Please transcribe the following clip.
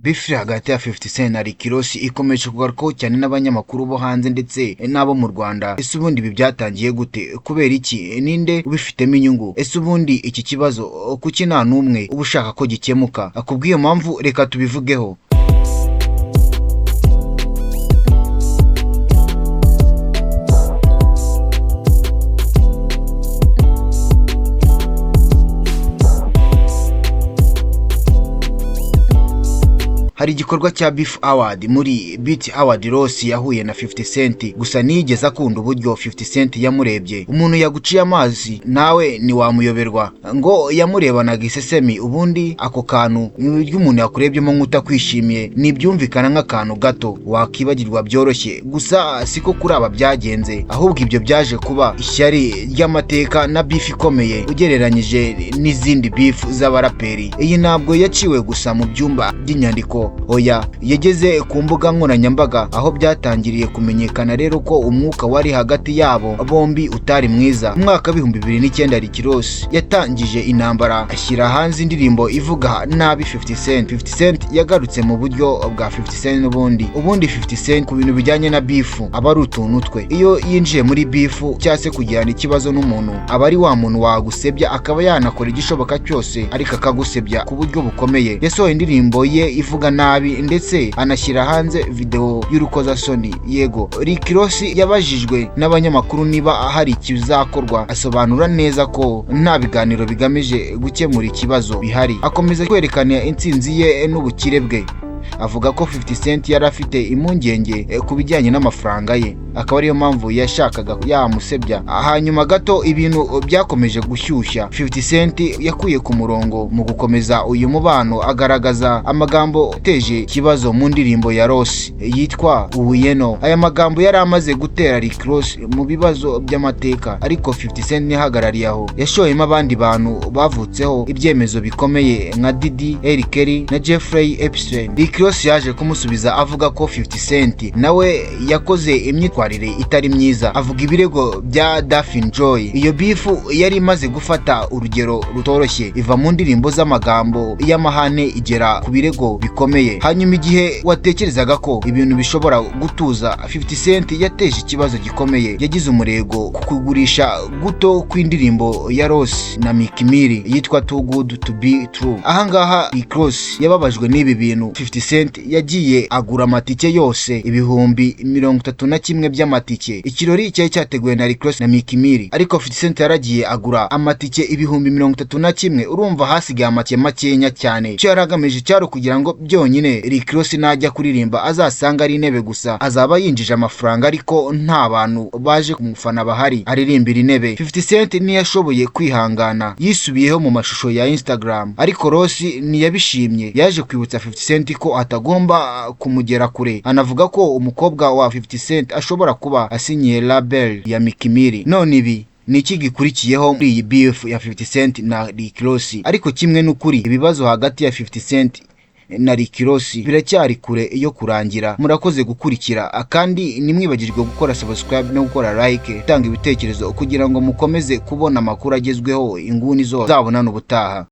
Beef iri hagati ya 50 Cent na Rick Ross ikomeje kugarukwaho cyane n'abanyamakuru bo hanze ndetse n'abo mu Rwanda. Ese ubundi ibi byatangiye gute? Kubera iki? Ninde ubifitemo inyungu? Ese ubundi iki kibazo kuki nta n'umwe uba ushaka ko gikemuka? Kubw'iyo mpamvu reka tubivugeho. Hari igikorwa cya Beef Award muri BET Award, Ross yahuye na 50 Cent, gusa ntiyigeze akunda uburyo 50 Cent yamurebye. Umuntu yaguciye amazi nawe ntiwamuyoberwa, ngo yamurebanaga isesemi. Ubundi ako kantu uburyo umuntu yakurebyemo nk'utakwishimiye ntibyumvikana nk'akantu gato wakibagirwa byoroshye, gusa siko kuri aba byagenze, ahubwo ibyo byaje kuba ishyari ry'amateka na beef ikomeye ugereranyije n'izindi beef z'abaraperi. Iyi ntabwo yaciwe gusa mu byumba by'inyandiko, oya, yageze ku mbuga nkoranyambaga, aho byatangiriye kumenyekana rero ko umwuka wari hagati yabo bombi utari mwiza. Mu mwaka w'2009 Rick Ross yatangije intambara, ashyira hanze indirimbo ivuga nabi 50 Cent. 50 Cent yagarutse mu buryo bwa 50 Cent n'ubundi. Ubundi 50 Cent ku bintu bijyanye na beef aba ari utuntu twe. Iyo yinjiye muri beef cyangwa se kugirana ikibazo n'umuntu, aba ari wa muntu wagusebya, akaba yanakora igishoboka cyose ariko akagusebya ku buryo bukomeye. Yasohoye indirimbo ye ivuga nabi ndetse anashyira hanze video y'urukozasoni. Yego, Rick Ross yabajijwe n'abanyamakuru niba hari ikizakorwa, asobanura neza ko nta biganiro bigamije gukemura ikibazo bihari. Akomeza kwerekana intsinzi ye n'ubukire bwe, avuga ko 50 Cent yari afite impungenge ku bijyanye n'amafaranga ye, akaba ariyo mpamvu yashakaga yamusebya. Hanyuma gato ibintu byakomeje gushyushya. 50 Cent yakuye ku murongo mu gukomeza uyu mubano, agaragaza amagambo ateje ikibazo mu ndirimbo ya Ross yitwa Uwiyeno. Aya magambo yari amaze gutera Rick Ross mu bibazo by'amateka, ariko 50 Cent ntihagarariye aho, yashoyemo abandi bantu bavutseho ibyemezo bikomeye nka Diddy, R. Kelly na Jeffrey Epstein. Rick Ross yaje kumusubiza avuga ko 50 Cent nawe yakoze imyitwarire itari myiza, avuga ibirego bya Daphne Joy. Iyo beef yari imaze gufata urugero rutoroshye, iva mu ndirimbo z'amagambo y'amahane igera ku birego bikomeye. Hanyuma igihe watekerezaga ko ibintu bishobora gutuza, 50 Cent yateje ikibazo gikomeye. Yagize umurego ku kugurisha guto kw'indirimbo ya Ross na Meek Mill yitwa Too Good To Be True. Ahangaha Rick Ross yababajwe n'ibi bintu. 50 Cent yagiye agura amatike yose, 31,000 by'amatike. Ikirori cyari cyateguwe na Rick Ross na Meek Mill, ariko 50 Cent yaragiye agura amatike 31,000. Urumva hasigaye amatike makenya cyane. Icyo yari agamije cyari ukugira ngo byonyine Rick Ross najya kuririmba azasanga ari intebe gusa, azaba yinjije amafaranga ariko nta bantu baje kumufana bahari, aririmbira intebe. 50 Cent ntiyashoboye kwihangana, yisubiyeho mu mashusho ya Instagram, ariko Ross ntiyabishimye. Yaje kwibutsa 50 Cent ko atagomba kumugera kure, anavuga ko umukobwa wa 50 Cent ashobora kuba asinyiye label ya Meek Mill. None ibi ni iki gikurikiyeho muri iyi beef ya 50 Cent na Rick Ross? Ariko kimwe n'ukuri, ibibazo hagati ya 50 Cent na Rick Ross biracyari kure yo kurangira. Murakoze gukurikira, kandi ntimwibagirwe gukora subscribe no gukora like, gutanga ibitekerezo kugira ngo mukomeze kubona amakuru agezweho inguni zose. Zabonana ubutaha.